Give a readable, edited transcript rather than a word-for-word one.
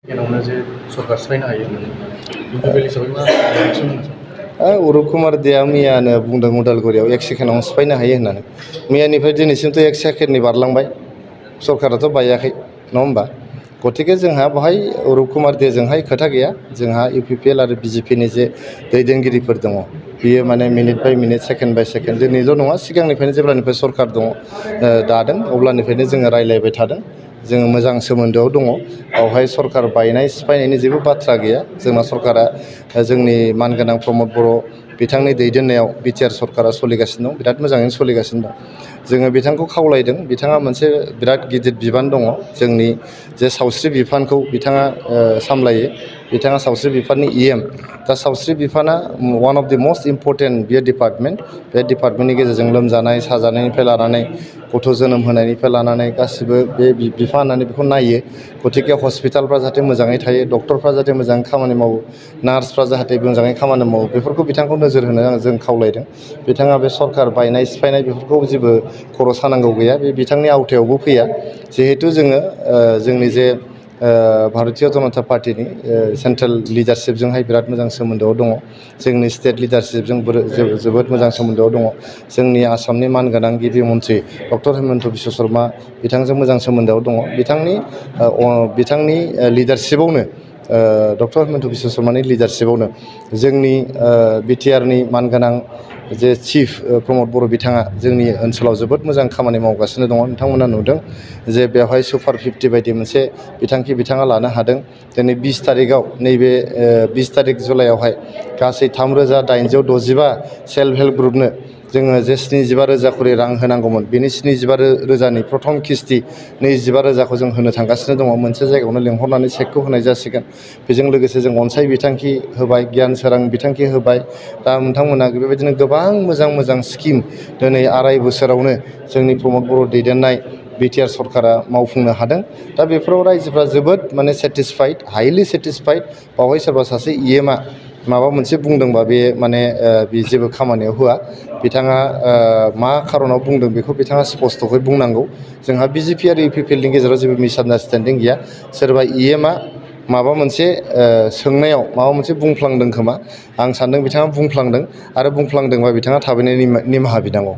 सेकेन्डआवनो जे सरकार सिफायनो हायोमोन इउपिपिएल हिसाबै मा रिएक्सन होनो सानो? अरुप कुमार देआ मैयानो बुंदों उदालगुरियाव 1 सेकेन्डआवनो सिफायनो हायो होननानै। मैयानिफ्राय दिनैसिमथ' 1 सेकेन्डनि बारलांबाय, सरकाराथ' बायाखै नङा होमबा? गतिके जोंहा बेवहाय अरुप कुमार देजोंहाय खोथा गैया। जोंहा इउपिपिएल आरो बिजेपिनि जे दैदेनगिरिफोर दङ, बियो माने मिनिट बाय मिनिट, सेकेन्ड बाय सेकेन्ड, दिनैल' नङा, सिगांनिफ्रायनो जेब्लानिफ्राय सरकार दङ दादों अब्लानिफ्रायनो जोङो रायज्लायबाय थादों। जोङो मोजां सोमोन्दोआव दङ। बेवहाय सरकार बायनाय सिफायनायनि जेबो बाथ्रा गैया। जोंना सरकारा जोंनि मानगोनां प्रमद बर' बिथांनि दैदेननायाव बिटिआर सरकारा सोलिगासिनो दं, बिराद मोजाङैनो सोलिगासिनो दं। जोङो बिथांखौ खावलायदों, बिथाङा मोनसे बिराद गिदिर बिबान दङ। जोंनि जे सावस्रि बिफानखौ बिथाङा सामलायो, बिथाङा सावस्रि बिफाननि इएम। दा सावस्रि बिफाना one of the must important बियो डिपार्टमेन्ट। बे डिपार्टमेन्टनि गेजेरजों लोमजानाय साजानायनिफ्राय लानानै गथ' जोनोम होनायनिफ्राय लानानै गासिबो बे बिफानानो बेखौ नायो। गतिके हस्पिटालफ्रा जाहाथे मोजाङै थायो, डक्टरफ्रा जाहाथे मोजाङै खामानि मावो, नार्सफ्रा जाहाथे मोजाङै खामानि मावो, बेफोरखौ बिथांखौ नोजोर होनो जों खावलायदों। बिथाङा बे सरकार बायनाय सिफायनाय बेफोरखौ जेबो खर' सानांगौ गैया, बे बिथांनि आवथायावबो फैया। जिहेथु जोङो जोंनि जे भारतीय जनता पार्टिनि सेन्ट्रेल लिडारशिपजोंहाय बिराद मोजां सोमोन्दोआव दङ। जोंनि स्टेट लिडारशिपजों जोबोद मोजां सोमोन्दोआव दङ। जोंनि आसामनि मानगोनां गिबि मन्थ्रि डक्टर हेमन्त बिश्व शर्मा बिथांजों मोजां सोमोन्दोआव दङ। बिथांनि लिडारशिपआवनो, डक्टर हेमन्त बिश्व शर्मानि लिडारशिपआवनो जोंनि बिटिआरनि मानगोनां जे चिफ प्रमद बर' बिथाङा जोंनि ओनसोलाव जोबोद मोजां खामानि मावगासिनो दङ। नोंथांमोना नुदों जे बेवहाय सुपार 50 बायदि मोनसे बिथांखि बिथाङा लानो हादों। दिनै 20 तारिखआव, नैबे 20 तारिख जुलाइआवहाय गासै 3,865 सेल्फ हेल्प ग्रुपनो जोङो जे 75,000 खरि रां होनांगौमोन, बेनि 75,000नि प्रथम किस्ति 25,000खौ जों होनो थांगासिनो दङ। मोनसे जायगायावनो लेंहरनानै चेकखौ होनाय जासिगोन। बेजों लोगोसे जों अनसाय बिथांखि होबाय, गियान सोरां बिथांखि होबाय। दा नोंथांमोना बेबायदिनो गोबां मोजां मोजां स्किम दिनै 2.5 बोसोरावनो जोंनि प्रमद बर' दैदेननाय बिटिआर सरकारा मावफुंनो हादों। दा बेफोराव रायजोफ्रा जोबोद माने सेटिसफाइड, हाइलि सेटिसफाइड। बावहाय सोरबा सासे इएमआ माबा मोनसे बुंदोंबा बे माने बे जेबो खामानियाव होआ। बिथाङा मा खारनाव बुंदों बेखौ बिथाङा स्पस्त'यै बुंनांगौ। जोंहा बिजेपि आरो इउपिपिएलनि गेजेराव जेबो मिसआन्डारस्टेन्डिं गैया। सोरबा इएमआ माबा मोनसे सोंनायाव माबा मोनसे बुंफ्लांदों खोमा, आं सान्दों बिथाङा बुंफ्लांदों, आरो बुंफ्लांदोंबा बिथाङा थाबैनो निमाहा बिनांगौ।